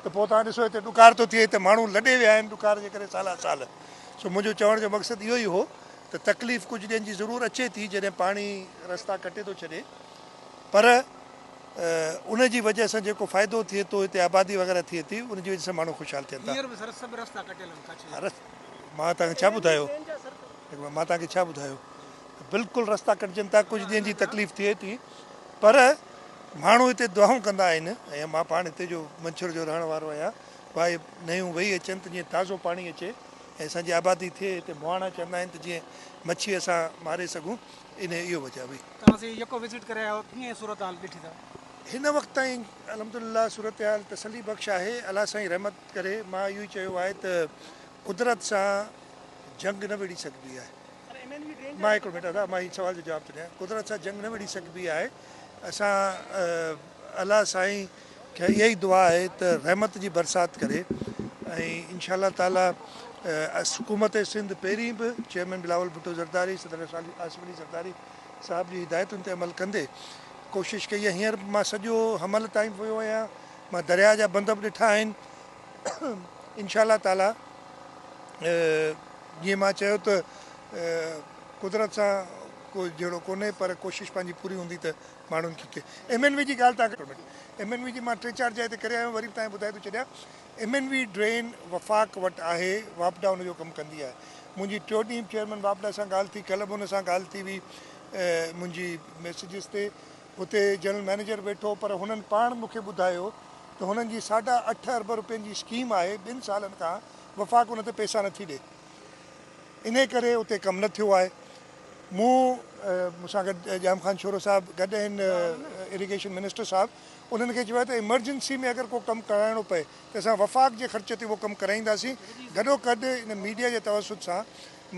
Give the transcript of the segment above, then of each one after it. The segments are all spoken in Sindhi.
ته پوء توهان ڏسو هتي ڏڪار ٿو ٿئي هتي ماڻهو لڏي ويا آهن ڏڪار جي ڪري سالا سال. سو منهنجو چوڻ جو مقصد اهو ئي هو ته تڪليف ڪجهه ڏينهن جي ضرور اچي ٿي جڏهن پاڻي رستا ڪٽي ٿو ڇڏي پر ان جي وجه سان جيڪو فائدو ٿئي ٿو هتي آبادي وغيره ٿئي ٿي ان جي وجه سان ماڻهو خوشحال ٿين ٿا. هينئر به سر سڀ رستا ڪٽيل آهن ڪاڇي جا. مان توهان کي ڇا ٻڌايو هڪ منٽ مان توهان کي ڇا ٻڌايو ته بلڪل رستا ڪٽجن ٿا ڪجهه ڏينهن جي تڪليف ٿئي ٿي پر ماڻهو هتي دعائون ڪندا آهن ۽ مان پاڻ هتي جو منڇر جو رهڻ وارو آهيان ڀائي نيون وهي اچن ته جيئن تازو پاڻي اچي ۽ اسان جي آبادي ٿئي هتي مهاڻا چوندا آهن ته جيئن مڇي اسان ماري سگهون انهي اهو وجهه هئي. توهان سي يڪو وزٽ ڪري آيا آهيو ڪيئن صورتحال ڏٺي اٿو؟ هن وقت تائين الحمدلله صورتحال تسلي بخش آهي الله سائين رحمت ڪري مان اهو ئي چيو آهي ته قدرت سان جنگ نه وڙهي سگهبي آهي مان هڪڙو منٽ ادا مان هي سوال جو جواب ٿو ڏيان قدرت سان جنگ نه وڙهي سگهبي آهي اسان الله سائين کي اها ئي دعا آهي ته رحمت جي برسات ڪري ۽ انشاء الله تعالي حڪومت سنڌ پهرين به چيئرمين بلاول ڀٽو زرداري صدر آصف علي زرداري صاحب جي هدايتن تي عمل ڪندي ڪوشش ڪئي آهي هينئر به مان سڄو حمل تائين به ويو آهيان مان درياء جا بند به ڏٺا آهن انشاء الله تعالي جيئن مان چيو ته قدرت سان ڪو جهيڙو ڪونهي پر ڪوشش پنهنجي پوري هوندي ته ماڻهن کي ڪي ايم اين وي جي ڳالهه تان ايم اين وي جي مان ٽي چار جاء تي ڪري آيو آهيان وري به تان کي ٻڌائي ٿو ڇڏيان ايم اين وي ڊرين وفاق وٽ آهي واپڊا ان جو ڪم ڪندي آهي منهنجي ٽيو ڏينهن به چيئرمين واپڊا سان ڳالهه ٿي ڪلهه به ان سان ڳالهه ٿي هئي منهنجي ميسيجز تي اتي جنرل مئنيجر ويٺو پر هنن پاڻ مون کي ٻڌايو ته هنن جي ساڍا اٺ ارب روپين جي اسڪيم آهي ٻن سالن کان وفاق ان تي پئسا نٿي ڏي انهي ڪري اتي ڪم نه ٿيو آهي. مون مون سان گڏ ڄام خان شورو صاحب گڏ آهن اريگيشن منسٽر صاحب انهن کي چيو آهي ته ايمرجنسي ۾ اگر ڪو ڪم ڪرائڻو پئي ته اسان وفاق جي خرچ تي اهو ڪم ڪرائينداسين گڏو گڏ ان ميڊيا جي توسط سان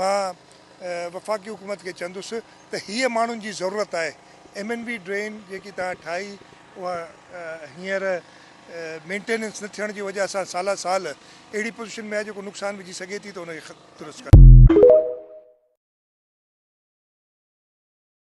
مان وفاقي حڪومت کي چوندس ته هيء ماڻهن جي ضرورت آهي ايم اين وي ڊرين جيڪي توهان ٺاهي اها هينئر مينٽيننس نه ٿيڻ جي وجه سان سالا سال اهڙي پوزيشن ۾ آهي جيڪو نقصان وجهي سگهي ٿي ته ان کي درست ڪري.